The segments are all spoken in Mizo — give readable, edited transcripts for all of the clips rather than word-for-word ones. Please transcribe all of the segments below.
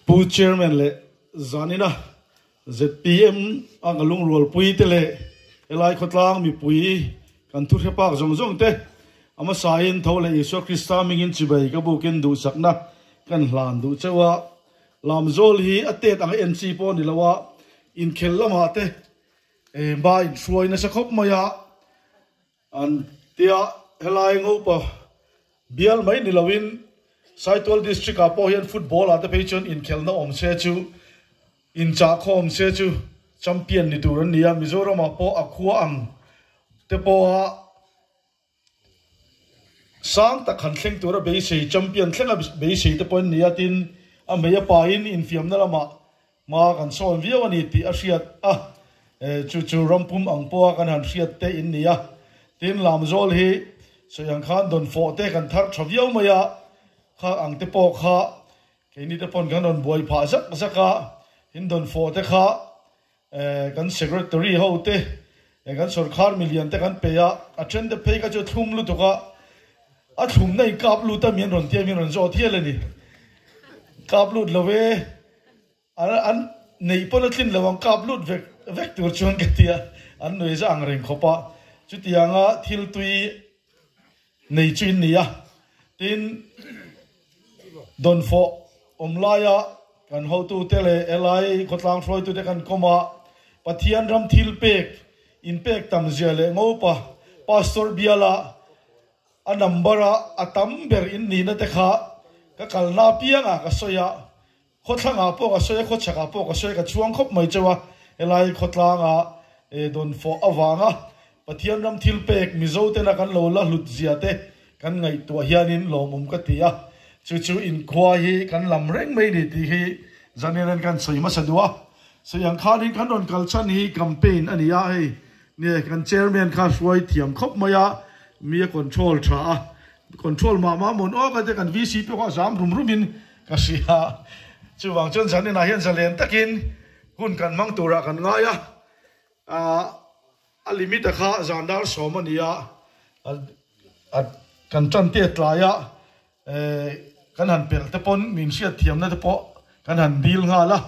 Pu Chairman leh Zanina zpm a ka lungrualpui te leh helai khawtlang mipui kan thu hre pak zawng zawng te a hmasain tho leh Isua Krista hmingin chibai ka bukin duhsakna kan hlan duh cheuh a. Lamzawl hi a tet ang a en chi pawh a ni lo a, inkhel lamah te ba inhruai nasa khawp mai a. An tia helai Ngopa bial mai ni loin Saitual District ah pawh hian football ah te phei chuan inkhelhna awm se chu inchah khaw awm se chu champion ni tur an ni a, Mizoram ah pawh a khua ang te pawha sang tak han thleng tura beisei champion thlenga beisei te pawh an ni a, tin a hmei a pain infiamna lamah Hma kan sawn viau a ni tih a hriat a, chu chu rampum ang pawha kan han hriat te in ni a. Tin, Lamzawl hi sawi ang khan dawnfawh te kan thar tha viau mai a, kha ang te pawh kha keini te pawn kan rawn buai phah zak zak a, in dawnfawh te kha kan secretary ho te, kan sorkar milian te kan pe a, a then te phei kha chu thlum lutuk a, a thlumna in kap lut a mi an rawn tia mi an rawn zawt hial a ni. Kap lut lo e. An neih pawn a tlin lo ang kap lut vek vek tur chuan ka ti a, an nui za ang reng khawp a, chutianga thil tui nei chu in ni a, tin dawnfawh awm laia kan hotute leh helai khawtlang hruaitute kan kawm a, Pathian ram thil pek inpek tam zia leh ngopa Pastor biala A number a a tam ber in nihna te kha ka kalna apiangah ka sawi a, khawthlangah pawh ka sawi a, khawchhakah pawh ka sawi a, ka chhuang khawp mai chauh a, helai khawtlanga dawnfawh avanga Pathian ram thil pek Mizo tena kan lo la hlut zia te kan ngaihtuah hianin lawmawm ka ti a, chu chu inkhua hi kan lam reng mai ni tih hi Zanian kan sawi hmasa duh a, sawi ang khanin kan rawn kal chhan hi campaign a ni a, hei Nge kan chairman kha hruai thiam khawp mai a, mi a control tha a, control mah mah mawn awk a te kan VC pawh kha a zam rum rum in ka hria. Chuvang chuan zan inah hian zalen takin hun kan hmang turah kan ngai a, a limit a kha zan dar sawm a ni a, a kan tan te tlai a, kan han pelh te pawn min hriat thiamna te pawh kan han dil nghal a,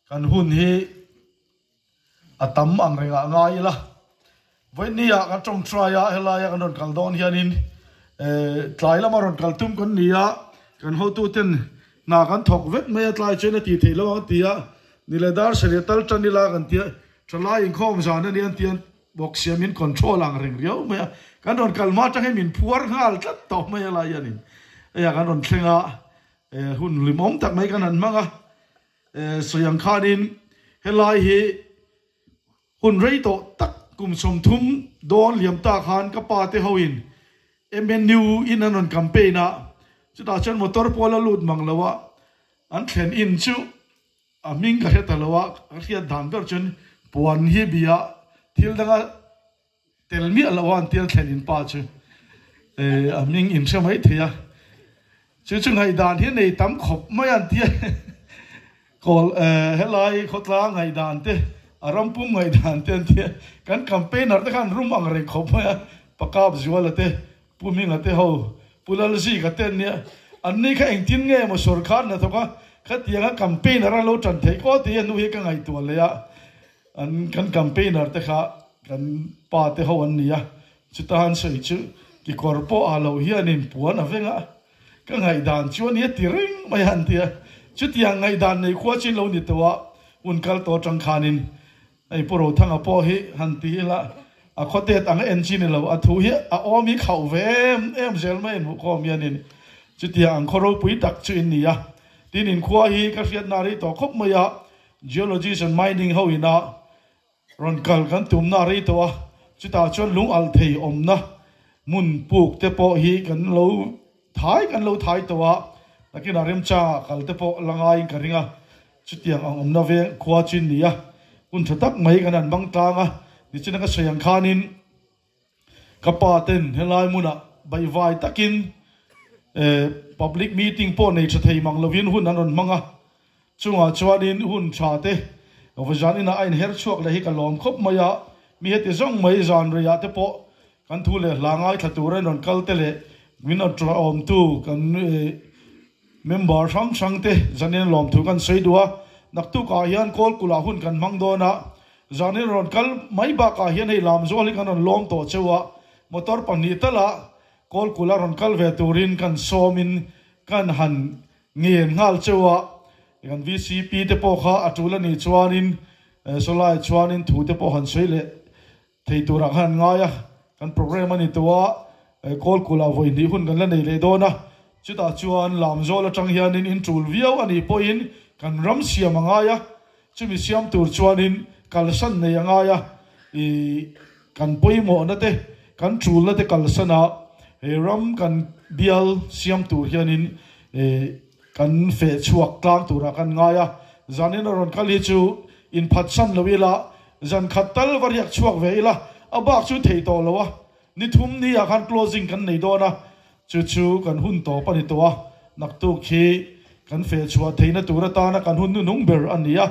kan hun hi. A tam ang rengah ngai ila. Vawinia kan tawngtai a, helaia kan rawn kal dawn hianin tlai lama rawn kal tum kan ni a, kan hotuten hna kan thawk vek mai a, tlai chuan a tih theih lo ang ti a, ni leh dar sarih tal tan ila kan ti a, thalai inkhawm zan a nia an ti a, bawk siamin control ang reng riau mai a, kan rawn kal hma atang hian min phuar nghal tlat tawh mai a lai hianin hei ah kan rawn thleng a, hun hlimawm tak mai kan han hmang a. Sawi ang khanin helai hi hun rei tawh tak kum 30 dawn liam ta khan ka pa te hoin MNU in an rawn campaign a, chutah chuan motor pawh la lut mang lo a, an thlen in chu a hming ka hre ta lo a, ka hriat dan ber chuan puan hi bia thil danga Tel miah loh a an tir thlen in pa chu a hming in hre mai thei a, chu chu ngaihdan hi nei tam khawp mai a an tia kawl helai khawtlang ngaihdan te a rampum ngaihdan te an tia kan campaigner te khan rum ang reng khawp mai a Pakap Zuala te Pu Hminga te ho Pu Lalzika te an nia an ni kha engtin nge maw sorkar hnathawk a khatianga campaigner a lo tan theih kaw tih a hnu hi ka ngaihtuah leh a. An kan campaigner te kha kan pa te ho an ni a, chuta han sawi chu kekawr pawh ah lo hianin puan a veng a, ka ngaihdan chu a nia ti reng mai a an ti a, chutiang ngaihdan nei khua chin lo ni tawh a, hun kal tawh atang khanin hei Pu Rothanga pawh hi han ti ila a khawtet ang a en chi ni lo, a thu hi a awm hi khauh ve em em zel mai in hmuhkhawm hianin chutiang ang khaw ropui tak chu in ni a, tin inkhua hi ka hriatna rei tawh khawp mai a. Geologist and Mining ho ina rawn kal kan tumna a rei tawh a, chutah chuan lung alh thei awmna hmun puk te pawh hi kan lo thai kan lo thai tawh a, nakinah remchangah kal te pawh la ngaiin ka ring a, chutiang ang awmna veng khua chu in ni a, hun tha tak mai kan han hmang tlang a, nichina ka sawi ang khanin ka pa ten helai hmunah baihvai takin public meeting pawh nei tha thei mang lovin hun an rawn hmang a, Chungah chuanin hun tha te Vajan inah a inher chhuak leh hi ka lawm khawp mai a, mi heti zawng mai zan reiah te pawh kan thu leh hla ngaithla tura in rawn kal te leh min rawn ṭawmtu kan. Member hrang hrang te zanin lawmthu kan sawi duh a, naktukah hian Kawlkulh ah hun kan hmang dawn a, zanin rawn kal mai bakah hian hei Lamzual hi kan rawn lawm tawh cheu a, motor pahnih talah Kawlkulh a rawn kal ve turin kan sawmin kan han ngen nghal cheu a, kan vcp te pawh kha a tul a nih chuanin sawlai chuanin thu te pawh han sawi leh thei turah khan an ngai a, kan program a ni tawh a, Kawlkulh ah vawi hnih hun kan la nei leh dawn a, chutah chuan Lamzawl atang hianin in tul viau a nih pawhin kan ram siam a ngai a, chumi siam tur chuanin kalsan nei a ngai a, ih kan pawimawhna te kan tulna te kalsan a, he ram kan bial siam tur hianin ih kan feh chhuak tlang turah kan ngai a, zanin a rawn kal hi chu inphatsan lo ila Zan khat tal va riak chhuak ve ila, a bak chu thei tawh lo a, ni thum ni ah khan closing kan nei dawn a, chu chu kan hun tawp a ni tawh a, naktuk hi kan feh chhuah theihna tur atana kan hun hnuhnung ber a ni a,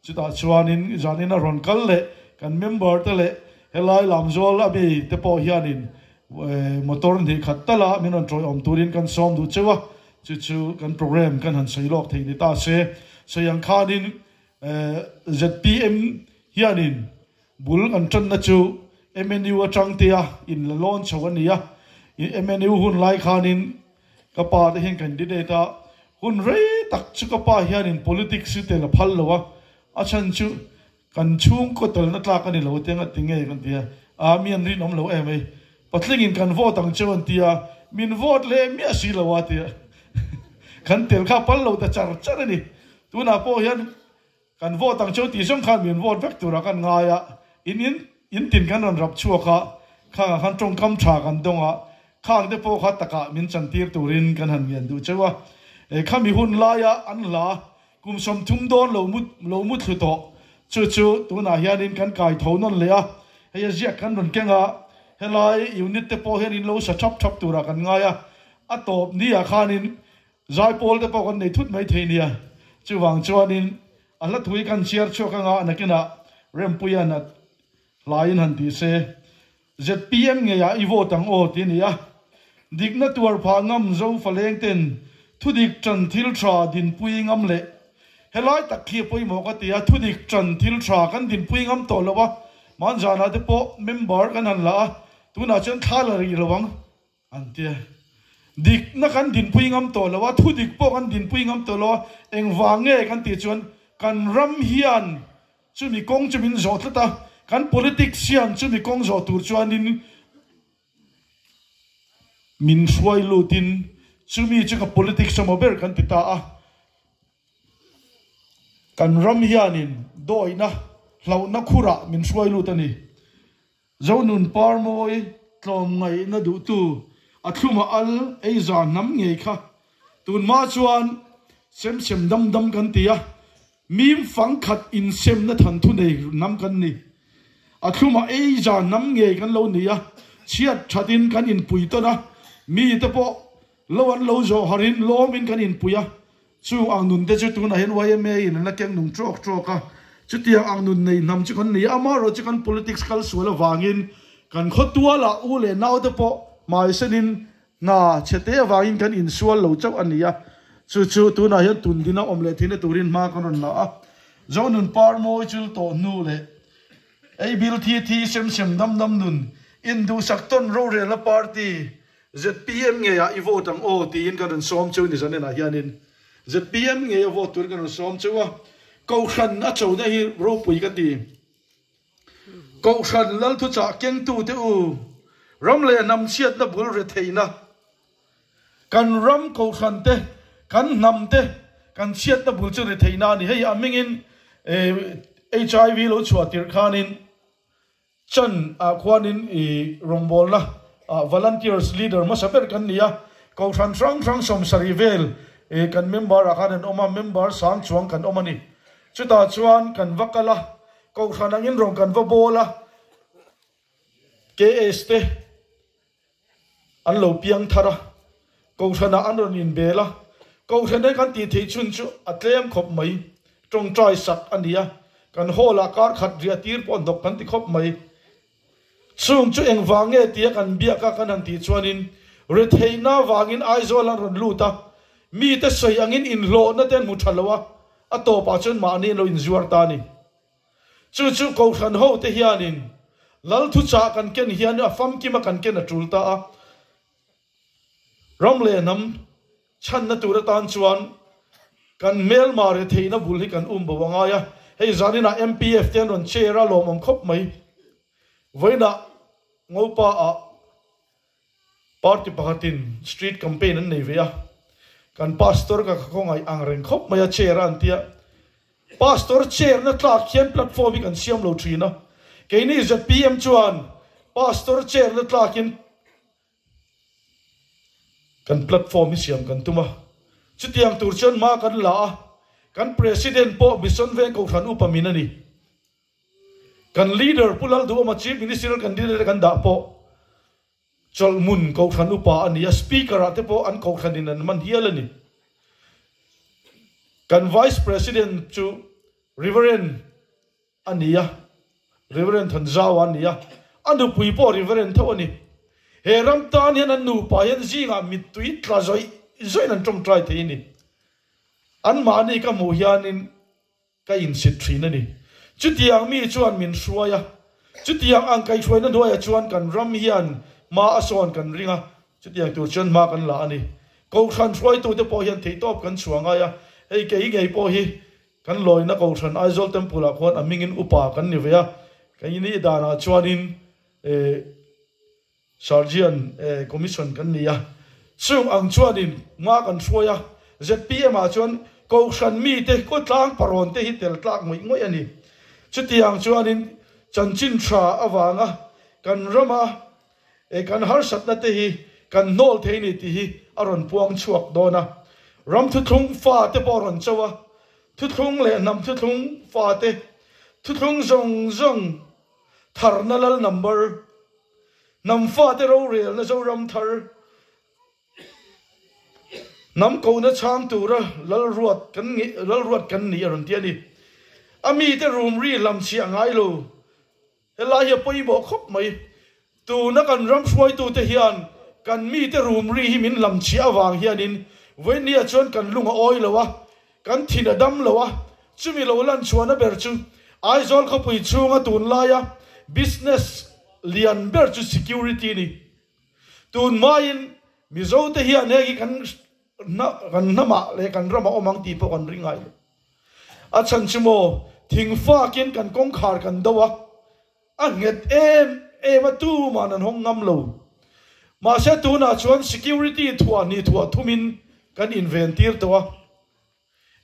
chutah chuanin zanin a rawn kal leh kan member te leh helai Lamzual a mi te pawh hianin motor hnih khat tala min rawn tawiawm turin kan sawm duh cheu a, chu chu kan program kan han sawi lawk thei ni ta se, sawi ang khanin Zpm hianin bul an tanna chu MNU atang tia in la lawn chho a ni a, MNU hun lai khanin ka pa te hian candidate a, hun rei tak chu ka pa hianin politics hi tel a phal lo a, a chhan chu kan chhungkaw telna tlak a ni lo tia ngati nge kan ti a, aa mi an rinawm lo em ei, patlingin kan vote ang cheu an ti a, min vote leh miah si lo a tia kan tel kha pal lo ta char char a ni. Tunah pawh hian kan vote ang cheu tih zawng khan min vote vek turah kan ngai a, in in in tin kan rawn rap chhuak a, khangah khan tawngkam tha kan dawng a, khang te pawh kha takah min chantir turin kan han ngen duh cheu a. E khami hun laia an hla kum 30 dawn lo mu lo mu thlu tawh chu chu tunah hianin kan kai tho nawn leh a, hei a ziak kan rawn keng a, helai unit te pawh hian in lo sa thap thap turah kan ngai a, a tawp ni ah khanin Zaipawl te pawh kan nei thut mai thei nia. Chuvang chuanin a hla thui kan chhiar chhuak anga nakinah Rempuia'n a hlaiin han ti se, zpm ngeiah i vote ang aw ti a ni a. Dikna tuar phah ngam Zofaleng ten thudik tan thil tha dinpui ngam leh helai tak khi a pawimawh ka ti a, thudik tan thil tha kan dinpui ngam tawh lo a, hmanzanah te pawh member kan han la a, tunah chuan thla la rih lo ang. An ti a. Dikna kan dinpui ngam tawh lo a, thu dik pawh kan dinpui ngam tawh lo a, engvang nge kan tih chuan kan ram hian chumi kawng chu min zawh tlat a, kan politics hian chumi kawng zawh tur chuanin min hruai lutin chumi chu ka politics emaw ber kan ti ta a. Kan ram hianin dawihna hlauhna khurah min hruai lut a ni. Zonun par mawi tlawmngaihna duhtu a thluma al ei za hnam ngei kha tunhma chuan sem sem dam dam kan ti a, mim fang khat insemna than thu nei hnam kan ni. A thluma ei za hnam ngei kan lo ni a, chhiat thatin kan inpui tawn a, mite pawh lo an lo zawh harin lawmin kan inpui a, Chung ang nun te chu tunah hian yma in an la keng nung trawk trawk a, chutiang ang nun nei hnam chu kan ni a, amaherawh chu kan politics kal sual avangin kan khawtualah u leh nau te pawh hmaisenin hna chhe te avangin kan insual lo chauh a ni a, chu chu tunah hian tundina awm leh theihna turin hma kan rawn la a, Zonun par mawi chul tawh hnu leh ei bil thi thi sem sem dam dam nun induhsak tawn rorelna party Zpm ngeiah i vote ang aw tiin kan rawn sawm cheu ni zanenah hianin zpm ngei a vote turin kan rawn sawm cheu a, Kohhran a chona hi ropui ka ti. Kohhran Lalthuchah kengtute u, ram leh hnam chhiatna bul re theihna, kan ram Kohhran te, kan hnam te kan chhiatna bul chu re theihna a ni. Hei a hmingin HIV lo chhuah tirh khanin Chan ah khuanin i rawngbawlna ah volunteers leader hmasa ber kan ni a, Kohhran hrang hrang 70 vel kan member ah khan an awm a, member sang chuang kan awm a ni. Chutah chuan kan va kal a, Kohhran angin rawn kan va bawl a, KS te an lo piang thar a, Kohhran ah an rawn inbel a, Kohhran he kan tih theih chhun chu a tlem khawp mai, tawngtai sak a ni a, kan hall ah kar khat riah tir pawh hnawk kan ti khawp mai. Chung chu engvang nge tia kan biak a kan han tih chuanin retheihna vangin Aizawl an rawn lut a, mite sawi angin inhlawhna te an hmu tha lo a, a tawpah chuan mahni an lo inzuar ta a ni. Chu chu Kohhran hote hianin Lal thuchah kan ken hian a famkima kan ken a tul ta a. Ram leh hnam chhanna tur atan chuan kan hmelma retheihna bul hi kan um bo a ngai a. Hei zaninah MPF te an rawn chair a, lawmawm khawp mai. Vawiinah Ngopa ah Party pakhatin street campaign an nei ve a, kan pastor ka khawngaih ang reng khawp mai a chair a an tia. Pastor chair na tlak hian platform hi kan siam lo thin a, keini zpm chuan pastor chair na tlakin kan platform hi siam kan tum a, chutiang tur chuan hma kan la a, kan president pawh Mission Veng Kohhran upa min a ni. Kan leader Pu Lalduhawma Chief Ministerial candidate a kan dah pawh Chawlhmun Kohhran upa a ni a, Speaker ah te pawh an Kohhran in an man hial a ni. Kan Vice President chu Reverend a ni a, Reverend Thanzaua a ni a, a nupui pawh Reverend tho a ni. He ram tan hian an nupa hian zingah mittui tla zawih zawih in an tawngtai thei a ni. Anmahni ka hmuh hianin Ka insit thin a ni. Chutiang mi chuan min hruai a, chutiang ang kaihhruaina hnuaiah chuan kan ram hian hma a sawn kan ring a, chutiang tur chuan hma kan la a ni. Kohhran hruaitute pawh hian theihtawp kan chhuah ngai a, hei kei ngei pawh hi kan lawina Kohhran Aizawl Temple ah khuan a hmingin upa kan ni ve a, keini danah chuanin eh Sergeant Commission kan ni a, chung ang chuanin hma kan hruai a, zpm ah chuan Kohhran mite khawtlang parawn te hi tel tlak ngawih ngawih a ni. Chutiang chuanin chanchin tha avanga kan rama kan harsatna te hi kan hnawl thei ni tih hi a rawn puang chhuak dawn a. Ram thuthlung fa te pawh a rawn cho a, thuthlung leh hnam thuthlung fa te thuthlung zawng zawng tharna lal number Hnam fate rorelna Zoram thar hnam kohna chhang tura lalruat kan lalruat kan ni a rawn ti a ni. A mite rumri hlamchhiah ngai lo. Helai hi a pawimawh khawp mai. Tuna kan ram hruaitute hian kan mite rumri hi min hlamchhiah avang hianin vawinia chuan kan lung a awi lo a, Kan thin a dam lo a, chumi lo lan chhuahna ber chu Aizawl khawpui chhunga tunlaia business lian ber chu security ni. Tun hmain Mizote hian heng hi kan kan hnamah leh kan ramah awm ang tih pawh kan ring ngai lo. A chhan chu maw thing fakin kan kawngkhar kan do a, A nghet em em a tuman an hawng ngam lo. Mahse tunah chuan security thuah hnih thuah thumin kan inven tir tawh a.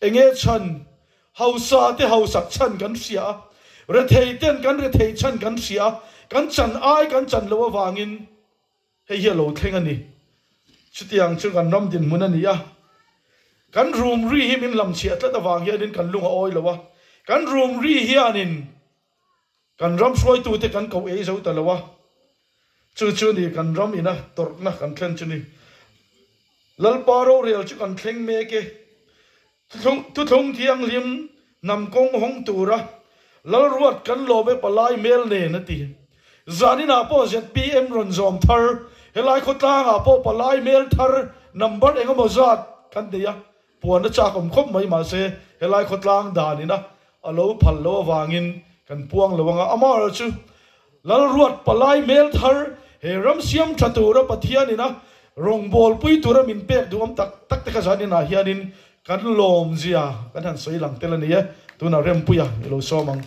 Enge chhan? Hausa te hausak chhan kan hria a, rethei ten kan rethei chhan kan hria a, kan chan ai kan chan loh avangin hei hi a lo thleng a ni. Chutiang chu kan ram dinhmun a ni a. Kan room ri hi min lamchhiah tlat avang hianin kan lung a awi lo a. Kan room ri hianin Kan ram hruaitute kan koh ei zo ta lo a, chu chu ni kan ram ina tawrhna kan thlen chu ni. Lalpa rorel chu kan thleng mek e. Thuthlung thianghlim hnam kawng hawng tura Lalruat kan lawm e palai mel nen a ti. Zaninah pawh zpm rawn zawm thar, helai khawtlangah pawh palai mel thar number engemaw zat kan nei a, Puan a chak awm khawp mai mahse helai khawtlang dan ina a lo phal lo avangin kan puang lo anga amaherawh chu Lalruat palai hmel thar he ram siam tha tura Pathian ina rawngbawlpui tura min pek duhawm tak tak te kha zan inah hianin kan lawmzia kan han sawi lang tel a ni e. Tunah Rempuia i lo sawm ang.